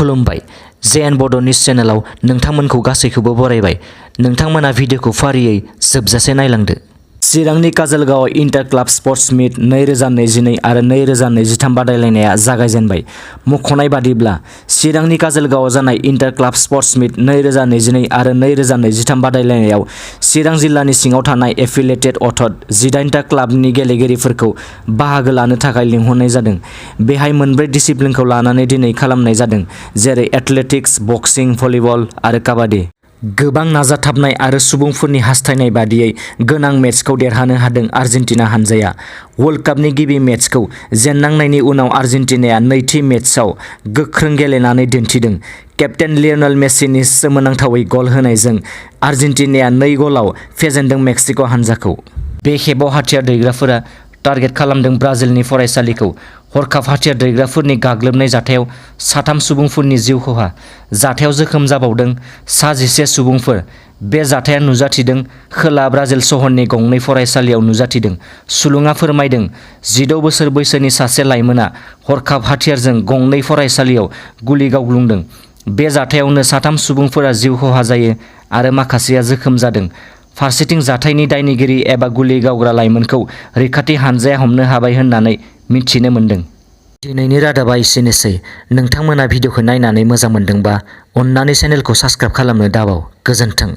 खुलुमबाय जेएन बड' निउज चेनेलाव नोंथांमोनखौ गासैखौबो बरायबाय। नोंथांमोना भिडिअखौ फारियै जोबजासे नायलांदो। चिरांनि काजोलगावआव इन्टार क्लाब स्पर्ट्स मीट 2022 आरो 2023 बादायलायनाया जागायजेनबाय। मख'नाय बादिब्ला चिरांनि काजोलगावआव जानाय इन्टार क्लाब स्पर्ट्स मीट 2022 आरो 2023 बादायलायनायाव चिरां जिल्लानि सिङाव थानाय एफिलिएटेड अर्थात 18टा क्लाबनि गेलेगिरिफोरखौ बाहागो लानो थाखाय लिंहरनाय जादों। बेहाय मोनब्रै डिसिप्लिनखौ लानानै दिनै खालामनाय जादों, जेरै एथलेटिक्स, बक्सिं, भलिबल आरो काबादि। गोबां नाजाथाबनाय आरो सुबुंफोरनि हास्थायनाय बादियै गोनां मेचखौ देरहानो हादों आर्जेन्टिना हानजाया। वर्ल्ड कापनि गिबि मेचखौ जेननांनायनि उनाव आर्जेन्टिनाया नैथि मेचआव गोख्रों गेलेनानै दिन्थिदों। केप्टेन लियनेल मेसिनि सोमोनांथावै गल होनायजों आर्जेन्टिनाया 2 गलाव फेजेनदों मेक्सिक' हानजाखौ। बे खेबाव हाथियार दैग्राफोरा टार्गेट खालामदों ब्राजिलनि फरायसालिखौ। हरखाब हाथियार दैग्राफोरनि गाग्लोबनाय जाथायाव 3 सुबुंफोरनि जिउ खहा। जाथायाव जोखोम जाबावदों 11 सुबुंफोर। बे जाथाया नुजाथिदों खोला ब्राजिल सहरनि गंनै फरायसालियाव नुजाथिदों। सुलुङा फोरमायदों 16 बोसोर बैसोनि सासे लाइमोना हरखाब हाथियारजों गंनै फरायसालियाव गुलि गावग्लुंदों। बे जाथायावनो 3 सुबुंफोरा जिउ खहा जायो आरो माखासेया जोखोम जादों। फारसेथिं जाथायनि दायनिगिरि एबा गुलि गावग्रा लाइमोनखौ रैखाथि हानजाया हमनो हाबाय होननानै मिथिनो मोन्दों। दिनैनि रादाबा एसेनोसै। नोंथांमोना भिडिअखौ नायनानै मोजां मोनदोंबा अन्नानै चेनेलखौ साबस्क्राइब खालामनो दाबाव। गोजोन्थों।